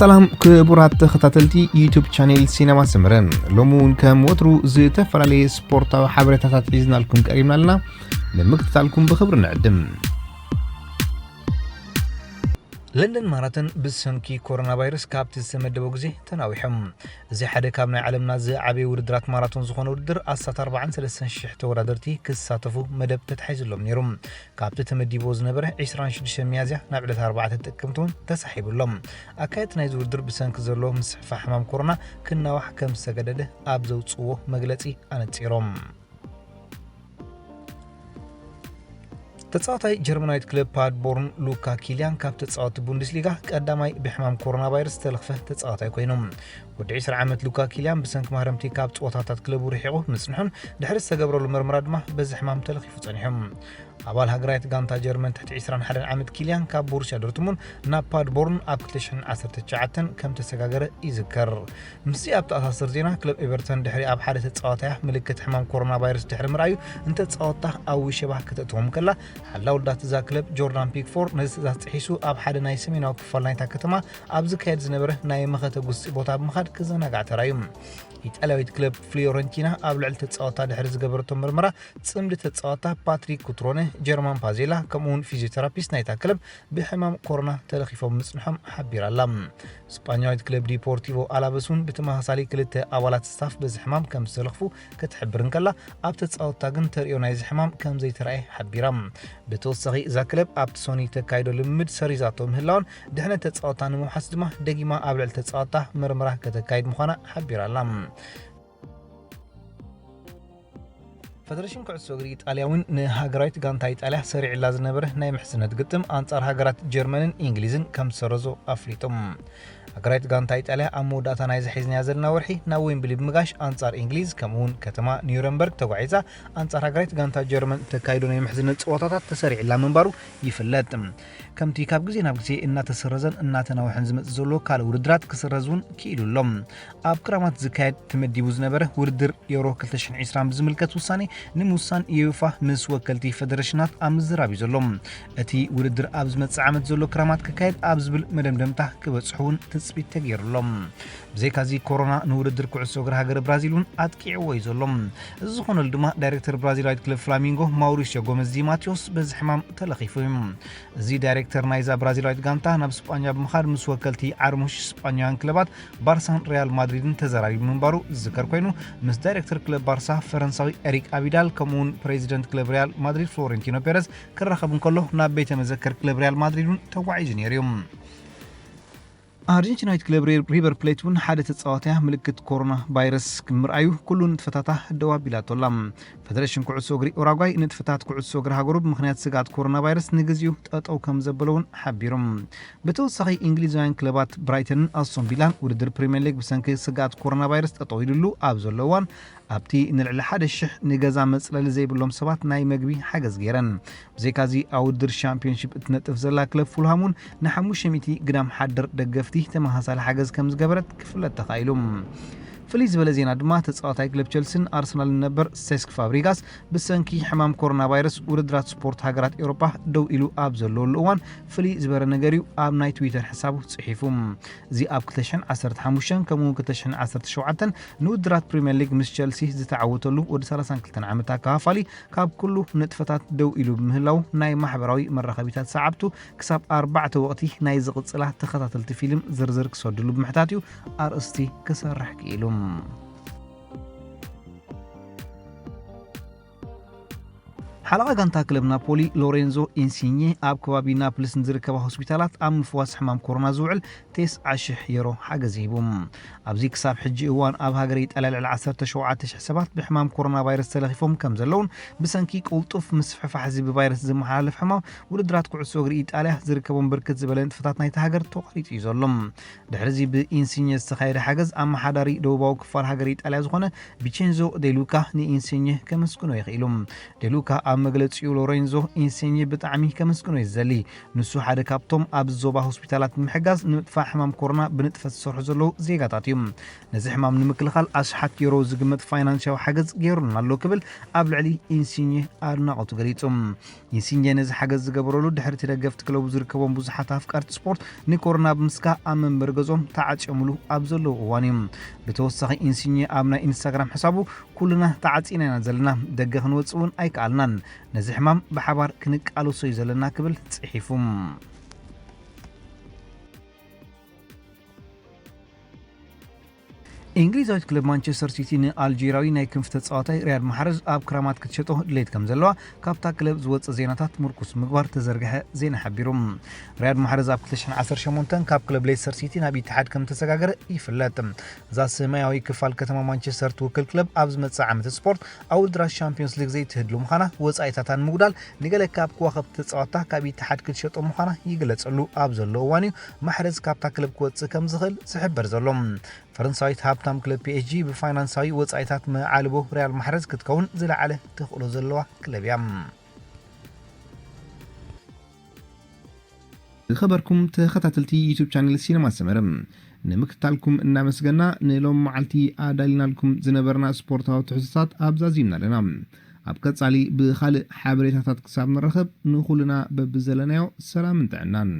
ሰላም ክቡራት ተኸታተልቲ ዩቱብ ቻኔል ሲነማ ሰመረ፣ ሎሚ እውን ከም ወትሩ ዝተፈላለየ ስፖርታዊ ሓበሬታታት ሒዝናልኩም ቀሪብና ኣለና። ንምክትታልኩም ብኽብሪ ንዕድም። ለንደን ማራቶን ብሰንኪ ኮሮና ቫይረስ ካብቲ ዝተመደበ ግዜ ተናዊሖም። እዚ ሓደ ካብ ናይ ዓለምና ዝዓበየ ውድድራት ማራቶን ዝኾነ ውድድር ኣስታት ኣርባዓን ሰለስተን ሽሕ ተወዳደርቲ ክሳተፉ መደብ ተታሒዙሎም ነይሩ። ካብቲ ተመዲብዎ ዝነበረ ዕስራን ሽዱሽተን ሚያዝያ ናብ ዕለት ኣርባዕተ ጥቅምቲ እውን ተሳሒቡሎም። ኣካየድቲ ናይዚ ውድድር ብሰንኪ ዘሎ ምስሕፋ ሕማም ኮሮና ክናዋሕ ከም ዝተገደደ ኣብ ዘውፅዎ መግለፂ ኣነፂሮም። ተጻዋታይ ጀርመናዊት ክለብ ፓድቦርን ሉካ ኪልያን ካብ ተጻወቲ ቡንደስሊጋ ቀዳማይ ብሕማም ኮሮና ቫይረስ ዝተለኽፈ ተጻዋታይ ኮይኑ። ወዲ ዕስራ ዓመት ሉካ ኪልያን ብሰንኪ ማህረምቲ ካብ ጸወታታት ክለቡ ርሒቑ ምጽንሑን ድሕሪ ዝተገብረሉ መርመራ ድማ በዚ ሕማም ተለኺፉ ጸኒሑ። ኣባል ሃገራዊት ጋንታ ጀርመን ትሕቲ ዕስራን ሓደን ዓመት ኪልያን ካብ ቦሩስያ ዶርትሙን ናብ ፓድቦርን ኣብ ክልተ ሽሕን ዓሰርተ ትሽዓተን ከም ተሰጋገረ ይዝከር። ምስዚ ኣብ ተኣሳስር ዜና፣ ክለብ ኤቨርተን ድሕሪ ኣብ ሓደ ተጻዋታያ ምልክት ሕማም ኮሮና ቫይረስ ድሕሪ ምርኣዩ፣ ንተጻወታ ኣብ ውሸባ ከተእትዎም ከላ፣ ሓላው ዳት እዛ ክለብ ጆርዳን ፒክፎር ነዚ ትእዛዝ ጥሒሱ ኣብ ሓደ ናይ ሰሜናዊ ክፋል ናይታ ከተማ ኣብ ዝካየድ ዝነበረ ናይ መኸተ ጉስጢ ቦታ ብምኻድ ክዘናጋዕ ተራእዩ። ኢጣልያዊት ክለብ ፍዮረንቲና ኣብ ልዕሊ ተጻወታ ድሕሪ ዝገበረቶ ምርመራ፣ ጽምዲ ተጻወታ ፓትሪክ ኩትሮነ፣ ጀርማን ፓዜላ፣ ከምኡውን ፊዚዮቴራፒስት ናይታ ክለብ ብሕማም ኮሮና ተለኺፎም ምጽንሖም ሓቢራ ኣላ። ስጳኛዊት ክለብ ዲፖርቲቮ ኣላቨስ እውን ብተመሳሳሊ ክልተ ኣባላት ስታፍ በዚ ሕማም ከም ዝተለኽፉ ክትሕብር እንከላ፣ ኣብ ተጻወትታ ግን ተርእዮ ናይዚ ሕማም ከም ዘይተራእየ ሓቢራ። ብተወሳኺ እዛ ክለብ ኣብቲ ሶኒ ተካይዶ ልምምድ ሰሪዛቶ ምህላዋን ድሕነት ተጻወትታ ንምውሓስ ድማ ደጊማ ኣብ ልዕሊ ተጻወትታ መርመራ ከተካይድ ምዃና ሓቢራ ኣላ። ፈደረሽን ኩዕሶ እግሪ ኢጣልያ እውን ንሃገራዊት ጋንታ ኢጣልያ ሰሪዕላ ዝነበረ ናይ ምሕዝነት ግጥም ኣንጻር ሃገራት ጀርመንን እንግሊዝን ከም ዝሰረዞ ኣፍሊጦም። ሃገራዊት ጋንታ ኢጣልያ ኣብ መወዳእታ ናይዚ ሒዝናያ ዘለና ወርሒ ናብ ዌምብሊ ብምጋሽ ኣንጻር እንግሊዝ ከምኡ እውን ከተማ ኒውረምበርግ ተጓዒዛ ኣንጻር ሃገራዊት ጋንታ ጀርመን ተካይዶ ናይ ምሕዝነት ጸወታታት ተሰሪዕላ ምንባሩ ይፍለጥ። ከምቲ ካብ ግዜ ናብ ግዜ እናተሰረዘን እናተናውሐን ዝመጽእ ዘሎ ካልእ ውድድራት ክስረዝ እውን ክኢሉ ኣሎ። ኣብ ክራማት ዝካየድ ተመዲቡ ዝነበረ ውድድር ዮሮ ክልተ ሽሕን ዕስራን ብዝምልከት ውሳኔ ንምውሳን ዩኤፋ ምስ ወከልቲ ፈደረሽናት ኣብ ምዝራብ እዩ ዘሎ። እቲ ውድድር ኣብ ዝመጽእ ዓመት ዘሎ ክራማት ክካየድ ኣብ ዝብል መደምደምታ ክበጽሑ እውን ትጽቢት ተገይሩ ኣሎ። ብዘይካዚ ኮሮና ንውድድር ኩዕሶ እግሪ ሃገር ብራዚል እውን ኣጥቂዕዎ እዩ ዘሎ። እዚ ዝኾነሉ ድማ ዳይሬክተር ብራዚላዊት ክለብ ፍላሚንጎ ማውሪስዮ ጎመዝ ዲ ማቴዎስ በዚ ሕማም ተለኺፉ እዩ። እዚ ዳይሬክተር ናይዛ ብራዚላዊት ጋንታ ናብ ስጳኛ ብምኻድ ምስ ወከልቲ ዓርሞሽ ስጳኛውያን ክለባት ባርሳን ሪያል ማድሪድን ተዘራሪቡ ምንባሩ ዝዝከር ኮይኑ፣ ምስ ዳይሬክተር ክለብ ባርሳ ፈረንሳዊ ኤሪክ ኣቢዳል ከምኡውን ፕሬዚደንት ክለብ ሪያል ማድሪድ ፍሎሬንቲኖ ፔረዝ ክራኸብ እንከሎ ናብ ቤተ መዘክር ክለብ ሪያል ማድሪድ እውን ተጓዒዙ ነይሩ እዩ። ኣርጀንቲናዊት ክለብ ሪ- ሪቨር ፕሌት እውን ሓደ ተጻዋታያ ምልክት ኮሮና ቫይረስ ብምርኣዩ ኩሉ ንጥፈታታ ደው ኣቢላቶ ኣላ። ፈደረሽን ኩዕሶ እግሪ ኡራጓይ ንጥፈታት ኩዕሶ እግሪ ሃገሩ ብምኽንያት ስግኣት ኮሮና ቫይረስ ንግዚኡ ጠጠው ከም ዘበሎ እውን ሓቢሩ። ብተወሳኺ እንግሊዛውያን ክለባት ብራይተንን ኣስቶን ቪላን ውድድር ፕሪምየር ሊግ ብሰንኪ ስግኣት ኮሮና ቫይረስ ጠጠው ኢሉሉ ኣብ ዘሎ እዋን ኣብቲ ንልዕሊ ሓደ ሽሕ ንገዛ መጽለሊ ዘይብሎም ሰባት ናይ መግቢ ሓገዝ ገይረን። ብዘይካዚ ኣብ ውድድር ሻምፒዮንሺፕ እትነጥፍ ዘላ ክለብ ፉልሃም እውን ንሓሙሽተ ሚእቲ ግዳም ሓደር ደገፍቲ ተመሳሳሊ ሓገዝ ከም ዝገበረት ክፍለጥ ተኻኢሉ። ፍልይ ዝበለ ዜና ድማ ተጻዋታይ ክለብ ቸልሲን ኣርሰናልን ነበር ሴስክ ፋብሪጋስ ብሰንኪ ሕማም ኮሮና ቫይረስ ውድድራት ስፖርት ሃገራት ኤውሮጳ ደው ኢሉ ኣብ ዘለወሉ እዋን ፍልይ ዝበረ ነገር እዩ ኣብ ናይ ትዊተር ሕሳቡ ጽሒፉ። እዚ ኣብ ክልተ ሽሕን ዓሰርተ ሓሙሽተን ከምኡ እውን ክልተ ሽሕን ዓሰርተ ሸውዓተን ንውድድራት ፕሪምየር ሊግ ምስ ቸልሲ ዝተዓወተሉ ወዲ ሰላሳን ክልተን ዓመት ኣከፋፋሊ ካብ ኩሉ ንጥፈታት ደው ኢሉ ብምህላው ናይ ማሕበራዊ መራኸቢታት ሰዓብቱ ክሳብ ኣርባዕተ ወቕቲ ናይ ዝቕጽላ ተኸታተልቲ ፊልም ዝርዝር ክሰድሉ ብምሕታት እዩ ኣርእስቲ ክሰርሕ ክኢሉ። ሓለቓ ጋንታ ክለብ ናፖሊ ሎሬንዞ ኢንሲኘ ኣብ ከባቢ ናፕልስ ንዝርከባ ሆስፒታላት ኣብ ምፍዋስ ሕማም ኮሮና ዝውዕል ተስዓ ሽሕ ዩሮ ሓገዝ ሂቡ። ኣብዚ ክሳብ ሕጂ እዋን ኣብ ሃገረ ኢጣልያ ልዕሊ ዓሰርተ ሸውዓተ ሽሕ ሰባት ብሕማም ኮሮና ቫይረስ ተለኺፎም ከም ዘለውን ብሰንኪ ቅልጡፍ ምስፍሕፋሕ እዚ ብቫይረስ ዝመሓላለፍ ሕማም ውድድራት ኩዕሶ እግሪ ኢጣልያ ዝርከቦም ብርክት ዝበለ ንጥፈታት ናይቲ ሃገር ተቋሪጹ እዩ ዘሎ። ድሕሪዚ ብኢንሲኘ ዝተኻየደ ሓገዝ ኣመሓዳሪ ደቡባዊ ክፋል ሃገር ኢጣልያ ዝኾነ ቪቼንዞ ዴሉካ ንኢንሲኘ ከመስግኖ ይኽኢሉ። ዴሉካ ኣብ መግለጺኡ ሎሬንዞ ኢንሲኘ ብጣዕሚ ከመስግኖ እዩ ዝደሊ። ንሱ ሓደ ካብቶም ኣብ ዞባ ሆስፒታላት ንምሕጋዝ ንምጥፋእ ሕማም ኮሮና ብንጥፈት ዝሰርሑ ዘለዉ ዜጋታት እዩ። ነዚ ሕማም ንምክልኻል ኣሽሓት ዩሮ ዝግመት ፋይናንሻዊ ሓገዝ ገይሩልና ኣሎ ክብል ኣብ ልዕሊ ኢንሲኘ ኣድናቖቱ ገሊጹ። ኢንሲኘ ነዚ ሓገዝ ዝገበረሉ ድሕሪ እቲ ደገፍቲ ክለቡ ዝርከቦም ብዙሓት ኣፍቀርቲ ስፖርት ንኮሮና ብምስጋእ ኣብ መንበሪ ገዝኦም ተዓጽዮምሉ ኣብ ዘለዉ እዋን እዩ። ብተወሳኺ ኢንሲኘ ኣብ ናይ ኢንስታግራም ሕሳቡ ኩልና ተዓጺና ኢና ዘለና፣ ደገ ክንወጽእ እውን ኣይከኣልናን፣ ነዚ ሕማም ብሓባር ክንቃለሶ እዩ ዘለና ክብል ጽሒፉ። እንግሊዛዊት ክለብ ማንቸስተር ሲቲ ንኣልጄሪያዊ ናይ ክንፊ ተጻዋታይ ሪያድ ማሕረዝ ኣብ ክራማት ክትሸጦ ድሌት ከም ዘለዋ ካብታ ክለብ ዝወጸ ዜናታት ምርኩስ ምግባር ተዘርግሐ ዜና ሓቢሩ። ሪያድ ማሕረዝ ኣብ ክልተ ሽሕን ዓሰርተ ሸሞንተን ካብ ክለብ ሌስተር ሲቲ ናብ ኢትሓድ ከም ተሰጋገረ ይፍለጥ። እዛ ሰማያዊ ክፋል ከተማ ማንቸስተር ትውክል ክለብ ኣብ ዝመጽእ ዓመት ስፖርት ኣብ ውድድራት ሻምፒዮንስ ሊግ ዘይትህሉ ምዃና ወጻኢታታ ንምጉዳል ንገለ ካብ ከዋኽብቲ ተጻዋትታ ካብ ኢትሓድ ክትሸጦ ምዃና ይግለጸሉ ኣብ ዘሎ እዋን እዩ ማሕረዝ ካብታ ክለብ ክወጽእ ከም ዝኽእል ዝሕበር ዘሎ። ፈረንሳዊት ሃብታም ክለብ ፒ ኤስ ጂ ብፋይናንሳዊ ወጻኢታት መዓልቦ ሪያል ማሕረዝ ክትከውን ዝለዓለ ተኽእሎ ዘለዋ ክለብ እያ። ዝኸበርኩም ተኸታተልቲ ዩቱብ ቻነል ሲነማ ሰመረ፣ ንምክትታልኩም እናመስገና ንሎም መዓልቲ ኣዳሊናልኩም ዝነበርና ስፖርታዊ ትሕዝቶታት ኣብዛዚምና ኣለና። ኣብ ቀጻሊ ብኻልእ ሓበሬታታት ክሳብ ንራኸብ ንኹልና በብዘለናዮ ሰላምን ጥዕናን።